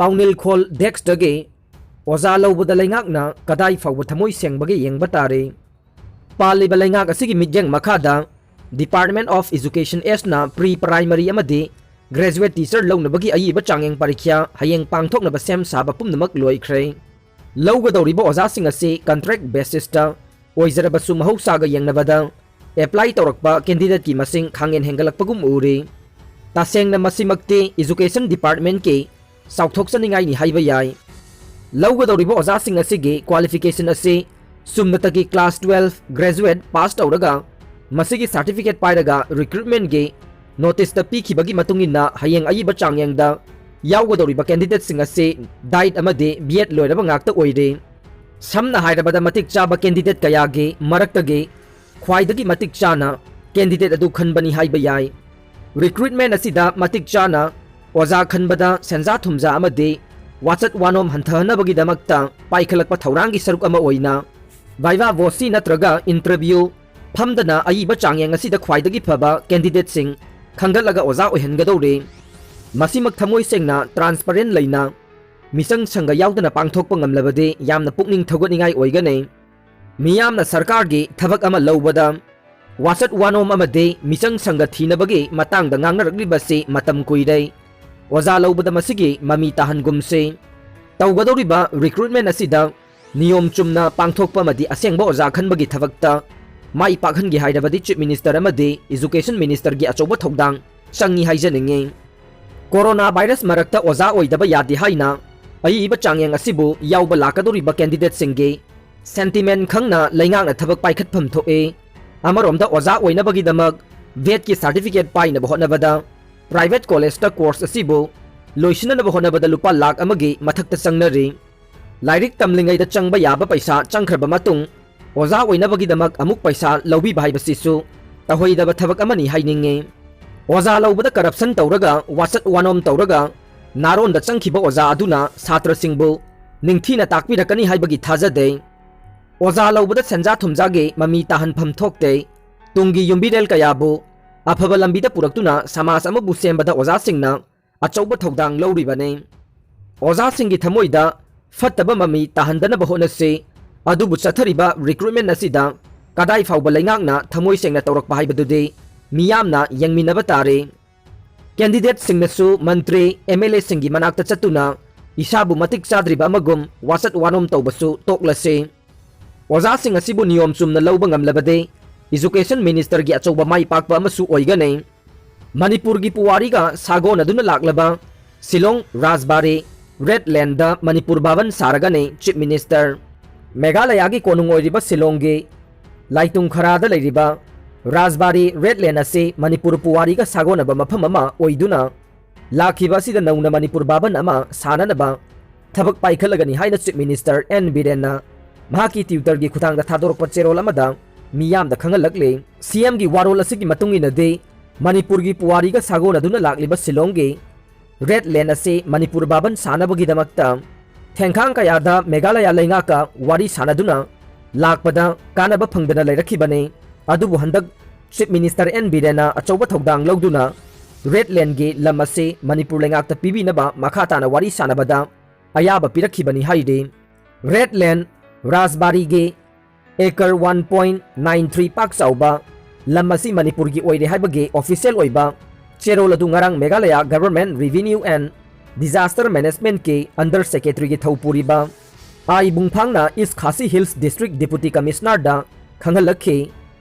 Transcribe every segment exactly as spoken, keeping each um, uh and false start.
ꯑꯥꯎꯅꯤꯜ ꯈꯣꯜ ꯗꯦꯛꯁꯇꯒꯤ ꯑꯣꯖꯥ ꯂꯧꯕꯗ ꯂꯩꯉꯥꯛꯅ ꯀꯗꯥꯏ ꯐꯥꯎꯕ ꯊꯃꯣꯏ ꯁꯦꯡꯕꯒꯦ ꯌꯦꯡꯕ ꯇꯥꯔꯦ꯫ ꯄꯥꯜꯂꯤꯕ ꯂꯩꯉꯥꯛ ꯑꯁꯤꯒꯤ ꯃꯤꯠꯌꯦꯡ ꯃꯈꯥꯗ Department of Education ꯑꯦꯁꯅ pre primary ꯑꯃꯗꯤ graduate teacher ꯂꯧꯅꯕꯒꯤ ꯑꯏꯕ ꯆꯥꯡꯌꯦꯡ ꯄꯔꯤꯈ꯭ꯌꯥ ꯍꯌꯦꯡ ꯄꯥꯡꯊꯣꯛꯅꯕ ꯁꯦꯝ ꯁꯥꯕ ꯄꯨꯝꯅꯃꯛ ꯂꯣꯏꯈ꯭ꯔꯦ꯫ ꯂꯧꯒꯗꯧꯔꯤꯕ ꯑꯣꯖꯥꯁꯤꯡ ꯑꯁꯤ contract basisꯇ ꯑꯣꯏꯖꯔꯕꯁꯨ ꯃꯍꯧꯁꯥꯒ ꯌꯦꯡꯅꯕꯗ apply ꯇꯧꯔꯛꯄ candidateꯀꯤ ꯃꯁꯤꯡ ꯈꯥꯡꯍꯦꯟ ꯍꯦꯟꯒꯠꯂꯛꯄꯒꯨꯝ ꯎꯔꯤ꯫ ꯇꯁꯦꯡꯅ ꯃꯁꯤꯃꯛꯇꯤ Education Departmentꯀꯤ ꯆꯥꯎꯊꯣꯛꯆꯅꯤꯡꯉꯥꯏꯅꯤ ꯍꯥꯏꯕ ꯌꯥꯏ꯫ ꯂꯧꯒꯗꯧꯔꯤꯕ ꯑꯣꯖꯥꯁꯤꯡ ꯑꯁꯤꯒꯤ qualification ꯑꯁꯤ ꯆꯨꯝꯅꯇꯒꯤ class twelve graduate pass ꯇꯧꯔꯒ ꯃꯁꯤꯒꯤ certificate ꯄꯥꯏꯔꯒ recruitmentꯀꯤ noticeꯇ ꯄꯤꯈꯤꯕꯒꯤ ꯃꯇꯨꯡ ꯏꯟꯅ ꯍꯌꯦꯡ ꯑꯏꯕ ꯆꯥꯡꯌꯦꯡꯗ ꯌꯥꯎꯒꯗꯧꯔꯤꯕ candidateꯁꯤꯡ ꯑꯁꯤ diet ꯑꯃꯗꯤ B.Ed ꯂꯣꯏꯔꯕ ꯉꯥꯛꯇ ꯑꯣꯏꯔꯦ꯫ ꯁꯝꯅ ꯍꯥꯏꯔꯕꯗ ꯃꯇꯤꯛ ꯆꯥꯕ candidate ꯀꯌꯥꯒꯤ ꯃꯔꯛꯇꯒꯤ ꯈ꯭ꯋꯥꯏꯗꯒꯤ ꯃꯇꯤꯛ ꯆꯥꯅ candidate ꯑꯗꯨ ꯈꯟꯕꯅꯤ ꯍꯥꯏꯕ ꯌꯥꯏ꯫ Recruitment ꯑꯁꯤꯗ ꯃꯇꯤꯛ ꯆꯥꯅ ꯑꯣꯖꯥ ꯈꯟꯕꯗ ꯁꯦꯟꯖꯥ ꯊꯨꯝꯖꯥ ꯑꯃꯗꯤ ꯋꯥꯆꯠ ꯋꯥꯅꯣꯝ ꯍꯟꯊꯍꯟꯅꯕꯒꯤꯗꯃꯛꯇ ꯄꯥꯏꯈꯠꯂꯛꯄ ꯊꯧꯔꯥꯡꯒꯤ ꯁꯔꯨꯛ ꯑꯃ ꯑꯣꯏꯅ viva voce ꯅꯠꯇ꯭ꯔꯒ interview ꯐꯝꯗꯅ ꯑꯏꯕ ꯆꯥꯡꯌꯦꯡ ꯑꯁꯤꯗ ꯈ꯭ꯋꯥꯏꯗꯒꯤ ꯐꯕ candidateꯁꯤꯡ ꯈꯟꯒꯠꯂꯒ ꯑꯣꯖꯥ ꯑꯣꯏꯍꯟꯒꯗꯧꯔꯤ꯫ ꯃꯁꯤꯃꯛ ꯊꯃꯣꯏ ꯁꯦꯡꯅ transparent ꯂꯩꯅ ꯃꯤꯆꯪ ꯁꯪꯒ ꯌꯥꯎꯗꯅ ꯄꯥꯡꯊꯣꯛꯄ ꯉꯝꯂꯕꯗꯤ ꯌꯥꯝꯅ ꯄꯨꯛꯅꯤꯡ ꯊꯧꯒꯠꯅꯤꯡꯉꯥꯏ ꯑꯣꯏꯒꯅꯤ꯫ ꯃꯤꯌꯥꯝꯅ ꯁꯔꯀꯥꯔꯒꯤ ꯊꯕꯛ ꯑꯃ ꯂꯧꯕꯗ ꯋꯥꯆꯠ ꯋꯥꯅꯣꯝ ꯑꯃꯗꯤ ꯃꯤꯆꯪ ꯁꯪꯒ ꯊꯤꯅꯕꯒꯤ ꯃꯇꯥꯡꯗ ꯉꯥꯡꯅꯔꯛꯂꯤꯕꯁꯤ ꯃꯇꯝ ꯀꯨꯏꯔꯦ꯫ ꯑꯣꯖꯥ ꯂꯧꯕꯗ ꯃꯁꯤꯒꯤ ꯃꯃꯤ ꯇꯥꯍꯟꯒꯨꯝꯁꯤ꯫ ꯇꯧꯒꯗꯧꯔꯤꯕ recruitment ꯑꯁꯤꯗ ꯅꯤꯌꯣꯝ ꯆꯨꯝꯅ ꯄꯥꯡꯊꯣꯛꯄ ꯑꯃꯗꯤ ꯑꯁꯦꯡꯕ ꯑꯣꯖꯥ ꯈꯟꯕꯒꯤ ꯊꯕꯛꯇ ꯃꯥꯏ ꯄꯥꯛꯍꯟꯒꯦ ꯍꯥꯏꯔꯕꯗꯤ Chief Minister ꯑꯃꯗꯤ Education Ministerꯒꯤ ꯑꯆꯧꯕ ꯊꯧꯗꯥꯡ ꯆꯪꯏ ꯍꯥꯏꯖꯅꯤꯡꯏ꯫ Corona virus ꯃꯔꯛꯇ ꯑꯣꯖꯥ ꯑꯣꯏꯗꯕ ꯌꯥꯗꯦ ꯍꯥꯏꯅ ꯑꯏꯕ ꯆꯥꯡꯌꯦꯡ ꯑꯁꯤꯕꯨ ꯌꯥꯎꯕ ꯂꯥꯛꯀꯗꯧꯔꯤꯕ candidateꯁꯤꯡꯒꯤ sentiment ꯈꯪꯅ ꯂꯩꯉꯥꯛꯅ ꯊꯕꯛ ꯄꯥꯏꯈꯠꯐꯝ ꯊꯣꯛꯏ꯫ ꯑꯃꯔꯣꯝꯗ ꯑꯣꯖꯥ ꯑꯣꯏꯅꯕꯒꯤꯗꯃꯛ B.Edꯀꯤ certificate ꯄꯥꯏꯅꯕ ꯍꯣꯠꯅꯕꯗ private collegeꯇ course ꯑꯁꯤꯕꯨ ꯂꯣꯏꯁꯤꯟꯅꯅꯕ ꯍꯣꯠꯅꯕꯗ ꯂꯨꯄꯥ ꯂꯥꯈ ꯑꯃꯒꯤ ꯃꯊꯛꯇ ꯆꯪꯅꯔꯤ꯫ ꯂꯥꯏꯔꯤꯛ ꯇꯝꯂꯤꯉꯩꯗ ꯆꯪꯕ ꯌꯥꯕ ꯄꯩꯁꯥ ꯆꯪꯈ꯭ꯔꯕ ꯃꯇꯨꯡ ꯑꯣꯖꯥ ꯑꯣꯏꯅꯕꯒꯤꯗꯃꯛ ꯑꯃꯨꯛ ꯄꯩꯁꯥ ꯂꯧꯕꯤꯕ ꯍꯥꯏꯕꯁꯤꯁꯨ ꯇꯧꯍꯩꯗꯕ ꯊꯕꯛ ꯑꯃꯅꯤ ꯍꯥꯏꯅꯤꯡꯉꯤ꯫ ꯑꯣꯖꯥ ꯂꯧꯕꯗ corruption ꯇꯧꯔꯒ, ꯋꯥꯆꯠ ꯋꯥꯅꯣꯝ ꯇꯧꯔꯒ ꯅꯥꯔꯣꯟꯗ ꯆꯪꯈꯤꯕ ꯑꯣꯖꯥ ꯑꯗꯨꯅ ꯁꯥꯇ꯭ꯔꯁꯤꯡꯕꯨ ꯅꯤꯡꯊꯤꯅ ꯇꯥꯛꯄꯤꯔꯛꯀꯅꯤ ꯍꯥꯏꯕꯒꯤ ꯊꯥꯖꯗꯦ꯫ ꯑꯣꯖꯥ ꯂꯧꯕꯗ ꯁꯦꯟꯖꯥ ꯊꯨꯝꯖꯥꯒꯤ ꯃꯃꯤ ꯇꯥꯍꯟꯐꯝ ꯊꯣꯛꯇꯦ꯫ ꯇꯨꯡꯒꯤ ꯌꯨꯝꯕꯤꯔꯦꯜ ꯀꯌꯥꯕꯨ ꯑꯐꯕ ꯂꯝꯕꯤꯗ ꯄꯨꯔꯛꯇꯨꯅ ꯁꯃꯥꯖ ꯑꯃꯕꯨ ꯁꯦꯝꯕꯗ ꯑꯣꯖꯥꯁꯤꯡꯅ ꯑꯆꯧꯕ ꯊꯧꯗꯥꯡ ꯂꯧꯔꯤꯕꯅꯤ꯫ ꯑꯣꯖꯥꯁꯤꯡꯒꯤ ꯊꯃꯣꯏꯗ ꯐꯠꯇꯕ ꯃꯃꯤ ꯇꯥꯍꯟꯗꯅꯕ ꯍꯣꯠꯅꯁꯤ꯫ ꯑꯗꯨꯕꯨ ꯆꯠꯊꯔꯤꯕ recruitment ꯑꯁꯤꯗ ꯀꯗꯥꯏ ꯐꯥꯎꯕ ꯂꯩꯉꯥꯛꯅ ꯊꯃꯣꯏ ꯁꯦꯡꯅ ꯇꯧꯔꯛꯄ ꯍꯥꯏꯕꯗꯨꯗꯤ ꯃꯤꯌꯥꯝꯅ ꯌꯦꯡꯃꯤꯟꯅꯕ ꯇꯥꯔꯦ꯫ Candidateꯁꯤꯡꯅꯁꯨ ꯃꯟꯇ꯭ꯔꯤ, MLAꯁꯤꯡꯒꯤ ꯃꯅꯥꯛꯇ ꯆꯠꯇꯨꯅ ꯏꯁꯥꯕꯨ ꯃꯇꯤꯛ ꯆꯥꯗ꯭ꯔꯤꯕ ꯑꯃꯒꯨꯝ ꯋꯥꯆꯠ ꯋꯥꯅꯣꯝ ꯇꯧꯕꯁꯨ ꯇꯣꯛꯂꯁꯤ꯫ ꯑꯣꯖꯥꯁꯤꯡ ꯑꯁꯤꯕꯨ ꯅꯤꯌꯣꯝ ꯆꯨꯝꯅ ꯂꯧꯕ ꯉꯝꯂꯕꯗꯤ Education Ministerꯒꯤ ꯑꯆꯧꯕ ꯃꯥꯏ ꯄꯥꯛꯄ ꯑꯃꯁꯨ ꯑꯣꯏꯒꯅꯤ꯫ ꯃꯅꯤꯄꯨꯔꯒꯤ ꯄꯨꯋꯥꯔꯤꯒ ꯁꯥꯒꯣꯟꯅꯗꯨꯅ ꯂꯥꯛꯂꯕ Shillong ꯔꯥꯖꯕꯥꯔꯤ Red Landꯗ Manipur ꯚꯥꯕꯟ ꯁꯥꯔꯒꯅꯤ Chief Minister꯫ ꯃꯦꯘꯥꯂꯌꯥꯒꯤ ꯀꯣꯅꯨꯡ ꯑꯣꯏꯔꯤꯕ ꯁꯤꯂꯣꯡꯒꯤ ꯂꯥꯏꯇꯨꯡ ꯈꯔꯥꯗ ꯂꯩꯔꯤꯕ ꯔꯥꯖꯕꯥꯔꯤ Red Land ꯑꯁꯤ ꯃꯅꯤꯄꯨꯔ ꯄꯨꯋꯥꯔꯤꯒ ꯁꯥꯒꯣꯟꯅꯕ ꯃꯐꯝ ꯑꯃ ꯑꯣꯏꯗꯨꯅ ꯂꯥꯛꯈꯤꯕ ꯑꯁꯤꯗ ꯅꯧꯅ ꯃꯅꯤꯄꯨꯔ ꯚꯥꯕꯟ ꯑꯃ ꯁꯥꯅꯅꯕ ꯊꯕꯛ ꯄꯥꯏꯈꯠꯂꯒꯅꯤ ꯍꯥꯏꯅ Chief Minister ꯑꯦꯟ ꯕꯤꯔꯦꯟꯅ ꯃꯍꯥꯛꯀꯤ Twitterꯒꯤ ꯈꯨꯠꯊꯥꯡꯗ ꯊꯥꯗꯣꯔꯛꯄ ꯆꯦꯔꯣꯜ ꯑꯃꯗ ꯃꯤꯌꯥꯝꯗ ꯈꯪꯍꯜꯂꯛꯂꯤ꯫ CMꯒꯤ ꯋꯥꯔꯣꯜ ꯑꯁꯤꯒꯤ ꯃꯇꯨꯡ ꯏꯟꯅꯗꯤ ꯃꯅꯤꯄꯨꯔꯒꯤ ꯄꯨꯋꯥꯔꯤꯒ ꯁꯥꯒꯣꯟꯅꯗꯨꯅ ꯂꯥꯛꯂꯤꯕ ꯁꯤꯂꯣꯡꯒꯤ Red Land ꯑꯁꯤ ꯃꯅꯤꯄꯨꯔ ꯚꯥꯕꯟ ꯁꯥꯅꯕꯒꯤꯗꯃꯛꯇ ꯊꯦꯡꯈꯥꯡ ꯀꯌꯥꯗ ꯃꯦꯘꯥꯂꯌꯥ ꯂꯩꯉꯥꯛꯀ ꯋꯥꯔꯤ ꯁꯥꯅꯗꯨꯅ ꯂꯥꯛꯄꯗ ꯀꯥꯟꯅꯕ ꯐꯪꯗꯅ ꯂꯩꯔꯛꯈꯤꯕꯅꯤ꯫ ꯑꯗꯨꯕꯨ ꯍꯟꯗꯛ Chief Minister ꯑꯦꯟ ꯕꯤꯔꯦꯟꯅ ꯑꯆꯧꯕ ꯊꯧꯗꯥꯡ ꯂꯧꯗꯨꯅ Red Landꯒꯤ ꯂꯝ ꯑꯁꯤ ꯃꯅꯤꯄꯨꯔ ꯂꯩꯉꯥꯛꯇ ꯄꯤꯕꯤꯅꯕ ꯃꯈꯥ ꯇꯥꯅ ꯋꯥꯔꯤ ꯁꯥꯅꯕꯗ ꯑꯌꯥꯕ ꯄꯤꯔꯛꯈꯤꯕꯅꯤ ꯍꯥꯏꯔꯤ꯫ Red Land ꯔꯥꯖꯕꯥꯔꯤꯒꯤ acre one point nine three ꯄꯥꯛ ꯆꯥꯎꯕ ꯂꯝ ꯑꯁꯤ ꯃꯅꯤꯄꯨꯔꯒꯤ ꯑꯣꯏꯔꯦ ꯍꯥꯏꯕꯒꯤ official ꯑꯣꯏꯕ ꯆꯦꯔꯣꯜ ꯑꯗꯨ ꯉꯔꯥꯡ Meghalaya Government Revenue and Disaster Managementꯀꯤ Under Secretaryꯒꯤ ꯊꯧ ꯄꯨꯔꯤꯕ ꯑꯥꯏ ꯕꯨꯡꯐꯥꯡꯅ East Khasi Hills District Deputy Commissionerꯗ ꯈꯪꯍꯜꯂꯛꯈꯤ꯫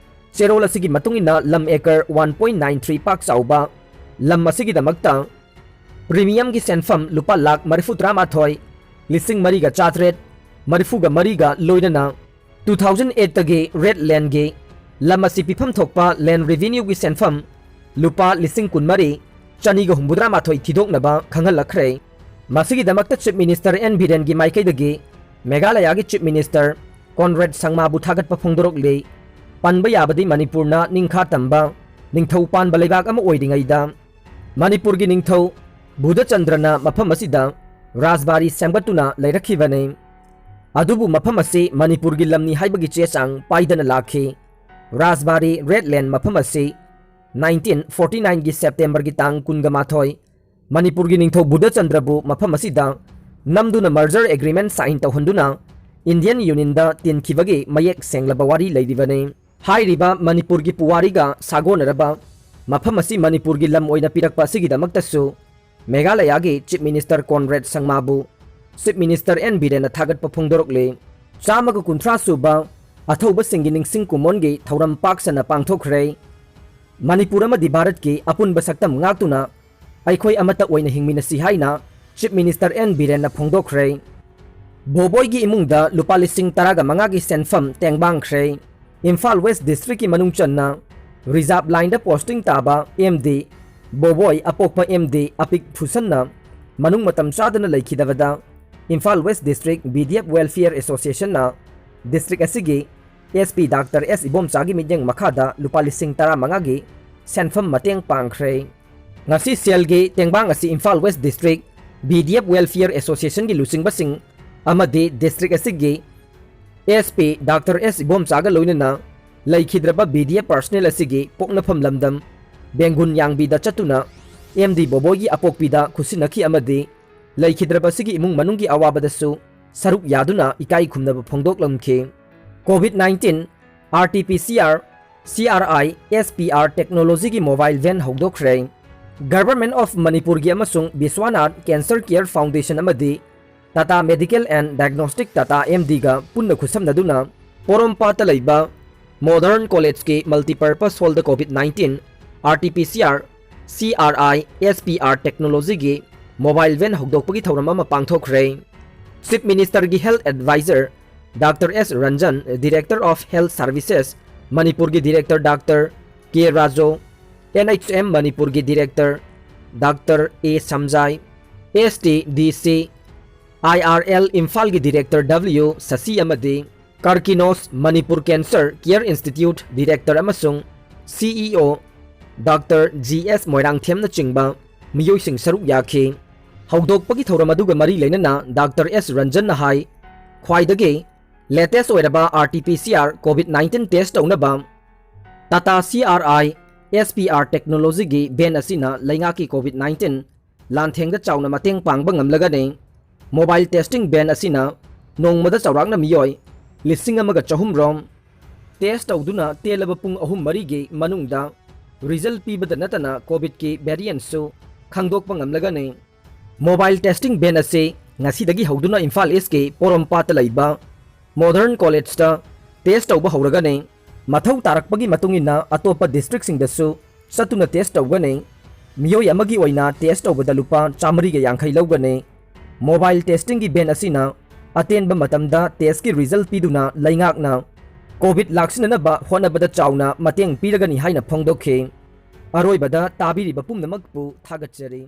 ꯆꯦꯔꯣꯜ ꯑꯁꯤꯒꯤ ꯃꯇꯨꯡ ꯏꯟꯅ ꯂꯝ acre one point nine three ꯄꯥꯛ ꯆꯥꯎꯕ ꯂꯝ ꯑꯁꯤꯒꯤꯗꯃꯛꯇ premiumꯒꯤ ꯁꯦꯟꯐꯝ ꯂꯨꯄꯥ ꯂꯥꯈ ꯃꯔꯤꯐꯨ ꯇꯔꯥꯃꯥꯊꯣꯏ, ꯂꯤꯁꯤꯡ ꯃꯔꯤꯒ ꯆꯥꯇ꯭ꯔꯦꯠ ꯃꯔꯤꯐꯨꯒ ꯃꯔꯤꯒ ꯂꯣꯏꯅꯅ two thousand eightꯇꯒꯤ Red Landꯒꯤ ꯂꯝ ꯑꯁꯤ ꯄꯤꯐꯝ ꯊꯣꯛꯄ land revenueꯒꯤ ꯁꯦꯟꯐꯝ ꯂꯨꯄꯥ ꯂꯤꯁꯤꯡ ꯀꯨꯟꯃꯔꯤ, ꯆꯅꯤꯒ ꯍꯨꯝꯐꯨꯇꯔꯥꯃꯥꯊꯣꯏ ꯊꯤꯗꯣꯛꯅꯕ ꯈꯪꯍꯜꯂꯛꯈ꯭ꯔꯦ꯫ ꯃꯁꯤꯒꯤꯗꯃꯛꯇ Chief Minister ꯑꯦꯟ ꯕꯤꯔꯦꯟꯒꯤ ꯃꯥꯏꯀꯩꯗꯒꯤ ꯃꯦꯘꯥꯂꯌꯥꯒꯤ Chief Minister ꯀꯣꯟꯔꯦꯗ ꯁꯪꯃꯥꯕꯨ ꯊꯥꯒꯠꯄ ꯐꯣꯡꯗꯣꯔꯛꯂꯤ꯫ ꯄꯟꯕ ꯌꯥꯕꯗꯤ ꯃꯅꯤꯄꯨꯔꯅ ꯅꯤꯡꯈꯥ ꯇꯝꯕ ꯅꯤꯡꯊꯧ ꯄꯥꯟꯕ ꯂꯩꯕꯥꯛ ꯑꯃ ꯑꯣꯏꯔꯤꯉꯩꯗ ꯃꯅꯤꯄꯨꯔꯒꯤ ꯅꯤꯡꯊꯧ ꯕꯨꯙꯆꯟꯗ꯭ꯔꯅ ꯃꯐꯝ ꯑꯁꯤꯗ ꯔꯥꯖꯕꯥꯔꯤ ꯁꯦꯝꯒꯠꯇꯨꯅ ꯂꯩꯔꯛꯈꯤꯕꯅꯤ꯫ ꯑꯗꯨꯕꯨ ꯃꯐꯝ ꯑꯁꯤ ꯃꯅꯤꯄꯨꯔꯒꯤ ꯂꯝꯅꯤ ꯍꯥꯏꯕꯒꯤ ꯆꯦ ꯆꯥꯡ ꯄꯥꯏꯗꯅ ꯂꯥꯛꯈꯤ꯫ ꯔꯥꯖꯕꯥꯔꯤ Red Land ꯃꯐꯝ ꯑꯁꯤ nineteen forty nineꯒꯤ Septemberꯒꯤ ꯇꯥꯡ ꯀꯨꯟꯒ ꯃꯥꯊꯣꯏ, ꯃꯅꯤꯄꯨꯔꯒꯤ ꯅꯤꯡꯊꯧ ꯕꯨꯙꯆꯟꯗ꯭ꯔꯕꯨ ꯃꯐꯝ ꯑꯁꯤꯗ ꯅꯝꯗꯨꯅ merger agreement sign ꯇꯧꯍꯟꯗꯨꯅ Indian Unionꯗ ꯇꯤꯟꯈꯤꯕꯒꯤ ꯃꯌꯦꯛ ꯁꯦꯡꯂꯕ ꯋꯥꯔꯤ ꯂꯩꯔꯤꯕꯅꯤ꯫ ꯍꯥꯏꯔꯤꯕ ꯃꯅꯤꯄꯨꯔꯒꯤ ꯄꯨꯋꯥꯔꯤꯒ ꯁꯥꯒꯣꯟꯅꯔꯕ ꯃꯐꯝ ꯑꯁꯤ ꯃꯅꯤꯄꯨꯔꯒꯤ ꯂꯝ ꯑꯣꯏꯅ ꯄꯤꯔꯛꯄ ꯑꯁꯤꯒꯤꯗꯃꯛꯇꯁꯨ ꯃꯦꯘꯥꯂꯌꯥꯒꯤ Chief Minister Conrad ꯁꯪꯃꯥꯕꯨ Chief Minister ꯑꯦꯟ ꯕꯤꯔꯦꯟꯅ ꯊꯥꯒꯠꯄ ꯐꯣꯡꯗꯣꯔꯛꯂꯤ꯫ ꯆꯥꯝꯃꯒ ꯀꯨꯟꯊ꯭ꯔꯥ ꯁꯨꯕ ꯑꯊꯧꯕꯁꯤꯡꯒꯤ ꯅꯤꯡꯁꯤꯡ ꯀꯨꯝꯑꯣꯟꯒꯤ ꯊꯧꯔꯝ ꯄꯥꯛ ꯁꯟꯅ ꯄꯥꯡꯊꯣꯛꯈ꯭ꯔꯦ꯫ ꯃꯅꯤꯄꯨꯔ ꯑꯃꯗꯤ ꯚꯥꯔꯠꯀꯤ ꯑꯄꯨꯟꯕ ꯁꯛꯇꯝ ꯉꯥꯛꯇꯨꯅ ꯑꯩꯈꯣꯏ ꯑꯃꯠꯇ ꯑꯣꯏꯅ ꯍꯤꯡꯃꯤꯟꯅꯁꯤ ꯍꯥꯏꯅ Chief Minister ꯑꯦꯟ ꯕꯤꯔꯦꯟꯅ ꯐꯣꯡꯗꯣꯛꯈ꯭ꯔꯦ꯫ ꯕꯣꯕꯣꯏꯒꯤ ꯏꯃꯨꯡꯗ ꯂꯨꯄꯥ ꯂꯤꯁꯤꯡ ꯇꯔꯥꯒ ꯃꯉꯥꯒꯤ ꯁꯦꯟꯐꯝ ꯇꯦꯡꯕꯥꯡꯈ꯭ꯔꯦ꯫ ꯏꯝꯐꯥꯜ West Districtꯀꯤ ꯃꯅꯨꯡ ꯆꯟꯅ Reserve Lineꯗ posting ꯇꯥꯕ ꯑꯦꯝ ꯗꯤ ꯕꯣꯕꯣꯏ ꯑꯄꯣꯛꯄ ꯑꯦꯝ ꯗꯤ ꯑꯄꯤꯛ ꯊꯨꯁꯟꯅ ꯃꯅꯨꯡ ꯃꯇꯝ ꯆꯥꯗꯅ ꯂꯩꯈꯤꯗꯕꯗ Imphal West District B D F Welfare Associationꯅ district ꯑꯁꯤꯒꯤ S P Doctor S ꯏꯕꯣꯝꯆꯥꯒꯤ ꯃꯤꯠꯌꯦꯡ ꯃꯈꯥꯗ ꯂꯨꯄꯥ ꯂꯤꯁꯤꯡ ꯇꯔꯥꯃꯉꯥꯒꯤ ꯁꯦꯟꯐꯝ ꯃꯇꯦꯡ ꯄꯥꯡꯈ꯭ꯔꯦ꯫ ꯉꯁꯤ ꯁꯦꯜꯒꯤ ꯇꯦꯡꯕꯥꯡ ꯑꯁꯤ Imphal West District B D F Welfare Associationꯒꯤ ꯂꯨꯆꯤꯡꯕꯁꯤꯡ ꯑꯃꯗꯤ district ꯑꯁꯤꯒꯤ S P Doctor S ꯏꯕꯣꯝꯆꯥꯒ ꯂꯣꯏꯅꯅ ꯂꯩꯈꯤꯗ꯭ꯔꯕ B D F personnel ꯑꯁꯤꯒꯤ ꯄꯣꯛꯅꯐꯝ ꯂꯝꯗꯝ ꯕꯦꯡꯒꯨꯟ ꯌꯥꯡꯕꯤꯗ ꯆꯠꯇꯨꯅ ꯑꯦꯝ ꯗꯤ ꯕꯣꯕꯣꯏꯒꯤ ꯑꯄꯣꯛꯄꯤꯗ ꯈꯨꯠꯁꯤꯟꯅꯈꯤ ꯑꯃꯗꯤ ꯂꯩꯈꯤꯗ꯭ꯔꯕ ꯑꯁꯤꯒꯤ ꯏꯃꯨꯡ ꯃꯅꯨꯡꯒꯤ ꯑꯋꯥꯕꯗꯁꯨ ꯁꯔꯨꯛ ꯌꯥꯗꯨꯅ ꯏꯀꯥꯏ ꯈꯨꯝꯅꯕ ꯐꯣꯡꯗꯣꯛꯂꯝꯈꯤ꯫ COVID nineteen R T P C R, C R I, S P R technologyꯒꯤ mobile van ꯍꯧꯗꯣꯛꯈ꯭ꯔꯦ꯫ Government of ꯃꯅꯤꯄꯨꯔꯒꯤ ꯑꯃꯁꯨꯡ ꯕꯤꯁ꯭ꯋꯥꯅꯥꯊ Cancer Care Foundation ꯑꯃꯗꯤ Tata Medical and Diagnostic Tata M Dꯒ ꯄꯨꯟꯅ ꯈꯨꯠꯁꯝꯅꯗꯨꯅ ꯄꯣꯔꯣꯝꯄꯥꯠꯇ ꯂꯩꯕ Modern Collegeꯀꯤ Multipurpose Hallꯗ COVID nineteen R T P C R, C R I, S P R technologyꯒꯤ mobile van ꯍꯧꯗꯣꯛꯄꯒꯤ ꯊꯧꯔꯝ ꯑꯃ ꯄꯥꯡꯊꯣꯛꯈ꯭ꯔꯦ꯫ Chief Ministerꯒꯤ Health Advisor Doctor S Ranjan, Director of Health Services ꯃꯅꯤꯄꯨꯔꯒꯤ Director Doctor K Raju, N H M ꯃꯅꯤꯄꯨꯔꯒꯤ Director Doctor A ꯁꯝꯖꯥꯏ, S T D C I R L ꯏꯝꯐꯥꯜꯒꯤ Director W ꯁꯁꯤ ꯑꯃꯗꯤ Karkinos Manipur Cancer Care Institute Director ꯑꯃꯁꯨꯡ C E O Doctor G S ꯃꯣꯏꯔꯥꯡꯊꯦꯝꯅꯆꯤꯡꯕ ꯃꯤꯑꯣꯏꯁꯤꯡ ꯁꯔꯨꯛ ꯌꯥꯈꯤ꯫ ꯍꯧꯗꯣꯛꯄꯒꯤ ꯊꯧꯔꯝ ꯑꯗꯨꯒ ꯃꯔꯤ ꯂꯩꯅꯅ Doctor S ꯔꯟꯖꯟꯅ ꯍꯥꯏ, ꯈ꯭ꯋꯥꯏꯗꯒꯤ latest ꯑꯣꯏꯔꯕ R T P C R COVID nineteen test ꯇꯧꯅꯕ Tata C R I S P R technologyꯒꯤ van ꯑꯁꯤꯅ ꯂꯩꯉꯥꯛꯀꯤ COVID nineteen ꯂꯥꯟꯊꯦꯡꯗ ꯆꯥꯎꯅ ꯃꯇꯦꯡ ꯄꯥꯡꯕ ꯉꯝꯂꯒꯅꯤ꯫ Mobile testing van ꯑꯁꯤꯅ ꯅꯣꯡꯃꯗ ꯆꯥꯎꯔꯥꯛꯅ ꯃꯤꯑꯣꯏ ꯂꯤꯁꯤꯡ ꯑꯃꯒ ꯆꯍꯨꯝ ꯔꯣꯝ test ꯇꯧꯗꯨꯅ ꯇꯦꯜꯂꯕ ꯄꯨꯡ ꯑꯍꯨꯝ ꯃꯔꯤꯒꯤ ꯃꯅꯨꯡꯗ result ꯄꯤꯕꯗ ꯅꯠꯇꯅ COVID ꯀꯤ variant ꯁꯨ ꯈꯪꯗꯣꯛꯄ ꯉꯝꯂꯒꯅꯤ꯫ Mobile testing van ꯑꯁꯤ ꯉꯁꯤꯗꯒꯤ ꯍꯧꯗꯨꯅ ꯏꯝꯐꯥꯜ East ꯀꯤ ꯄꯣꯔꯣꯝꯄꯥꯠꯇ ꯂꯩꯕ Modern College ꯇ test ꯇꯧꯕ ꯍꯧꯔꯒꯅꯤ꯫ ꯃꯊꯧ ꯇꯥꯔꯛꯄꯒꯤ ꯃꯇꯨꯡ ꯏꯟꯅ ꯑꯇꯣꯞꯄ district ꯁꯤꯡꯗꯁꯨ ꯆꯠꯇꯨꯅ test ꯇꯧꯒꯅꯤ꯫ ꯃꯤꯑꯣꯏ ꯑꯃꯒꯤ ꯑꯣꯏꯅ test ꯇꯧꯕꯗ ꯂꯨꯄꯥ ꯆꯥꯃꯔꯤꯒ ꯌꯥꯡꯈꯩ ꯂꯧꯒꯅꯤ꯫ Mobile testing ꯒꯤ van ꯑꯁꯤꯅ ꯑꯇꯦꯟꯕ ꯃꯇꯝꯗ test ꯀꯤ result ꯄꯤꯗꯨꯅ ꯂꯩꯉꯥꯛꯅ COVID ꯂꯥꯛꯁꯤꯟꯅꯅꯕ ꯍꯣꯠꯅꯕꯗ ꯆꯥꯎꯅ ꯃꯇꯦꯡ ꯄꯤꯔꯒꯅꯤ ꯍꯥꯏꯅ ꯐꯣꯡꯗꯣꯛꯈꯤ꯫ ꯑꯔꯣꯏꯕꯗ ꯇꯥꯕꯤꯔꯤꯕ ꯄꯨꯝꯅꯃꯛꯄꯨ ꯊꯥꯒꯠꯆꯔꯤ꯫